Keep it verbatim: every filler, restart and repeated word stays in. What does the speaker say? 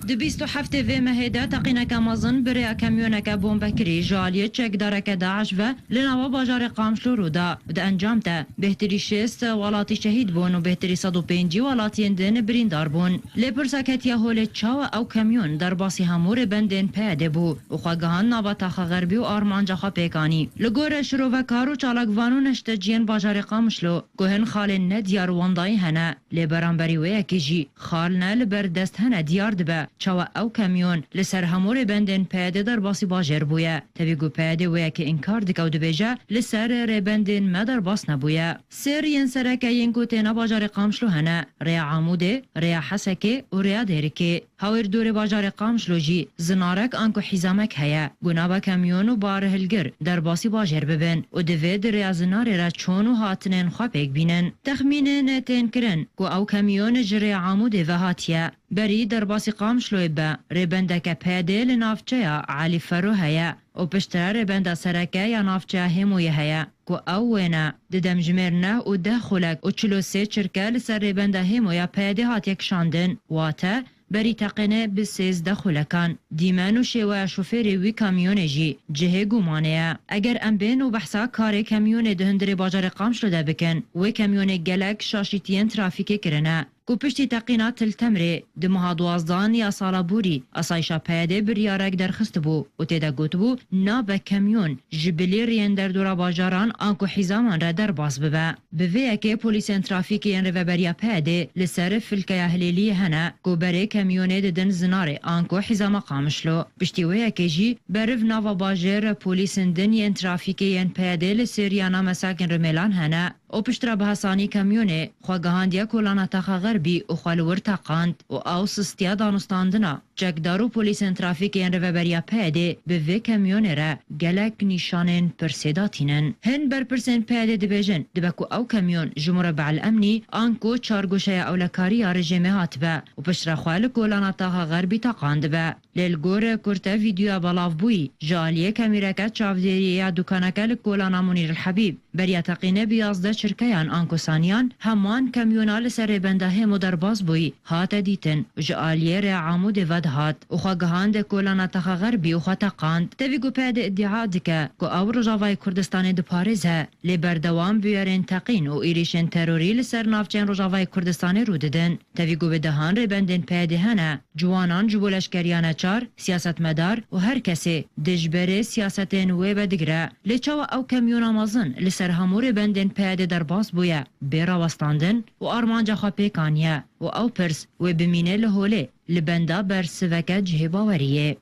Di bîst û heftê vê mehê de teqîneke mezin bi rêya kamyoneke bombekirî ji aliyê çekdareke DAIŞ ve li nava bajarê Qamişlo rû da. Di encam de bêhtirî şêst welatî şehîd bûn û bêhtirî sed û pêncî welatiyên din birîndar bûn. Lê pirsa ketiye holê, çawa ew kamyon derbasî hemû rêbendên PYD'ê bû û xwe gihand nava taxa xerbî û armanca xwe pêk anî? Li gorî şirovekar û çalakvan û neşteciyên bajarê Qamişlo, ku hin xalên nediyar û wendayî hene, lê beramberî wê yekê jî xal ne li ber dest hene diyar dibe, çawa ew kamyon li ser hemû rêbendên PYD'ê derbasî bajêr bûye. Tevî ku PYD'ê wê yekê înkar dike û dibêje, li ser rêbendên me derbas nebûye. Sê riyên sereke yên ku têne bajarê Qamişlo hene, rêya Amûdê, rêya Hesekê û rêya Dêrikê. Hawêr dorê bajarê Qamişlo jî zinarek anku hîzamek heye. Ku nava kamyon û barhilgir derbasî bajêr bibin û divê di rêya zinarê re çûn û hatinên xwe pêk bînin. Texmînên tên kirin ku ew kamyon ji rêya Amûdê ve hatiye. Berî derbasî Qamişloyê be, rêbendeke PYD'ê li navçeya Elî Fero heye û piştre rêbenda sereke ya navçeya Hêmoyê heye, ku ew wêne di demjimêr neh û deh xulek û çil û sê çirke li ser rêbenda Hêmoya PYD'ê hatiye kişandin, wate berî teqînê bi sêzdeh xulekan. Dîmen û şêweya şofêrê wî kamyonê jî cihê gumanê ye. Eger em bên û behsa karê kamyonê di hundirê bajarê Qamişlo de bikin, wê kamyonê gelek şaşîtiyên trafîkê kirine. Ku piştî teqîna Til Temrê di meha duwazdan ya sala borî, asayişa PYD'ê biryarek derxistibû û tê de gotibû, nabe kamyon ji bilî riyên derdora bajaran anku hîzaman re derbas bibe. Bi vê yekê polîsên trafîkê yên rêveberiya PYD'ê li ser filkeya Hilêliyê hene ku berê kamyonê didin zinarê anku hîzama Qamişlo. Piştî wê yekê jî beriv nava bajêr polîsên din yên trafîkê yên PYD'ê li Sêriyana Mesakên Rimêlan hene. Û piştre bi hesanî kamyonê xwe gihandiye kolana taxa xerbî û xwe li wir teqand û ew sistiya danûstandina çekdar û polîsên trafîkê yên rêveberiya PYD'ê bi vê kamyonê re gelek nîşanên pirsê datînin. Hin berpirsên PYD'ê dibêjin, dibe ku ew kamyon ji Murebe'l Emnî anku çargoşeya ewlekarî ya rejîmê hatibe û piştre xwe li kolana taxa xerbî teqandibe. Lê li gor kurte vîdeoya belavbûyî ji aliyê kamîreke çavdêriyê ya dukaneke li kolana Munîr El Hebîb, beriya teqînê bi yazdeh çirkeyan anku saniyan heman kamyona li ser rêbenda Hêmo derbas bûyî hate dîtin û ji aliyê rêya Amûdê vedihat û xwe gihand kolana taxa xerbî û xwe teqand. Tevî ku PYD'ê îdia dike ku ew Rojavayê Kurdistanê diparêze, lê berdewam bûyerên teqîn û êrîşên terorî li ser navçeyên Rojavayê Kurdistanê rû didin. Tevî ku bi dehan rêbendên PYD'ê hene, ciwanan ji bo leşkeriya neçar, siyasetmedar û her kesê dijberê siyasetên wê vedigre. Lê çawa ew kamyona mezin li ser hemû rêbendên PYD'ê derbas bûye, bê rawestandin û armanca xwe pêk aniye û ew pirs wê bimîne li holê, li benda bersiveke cihê baweriyê?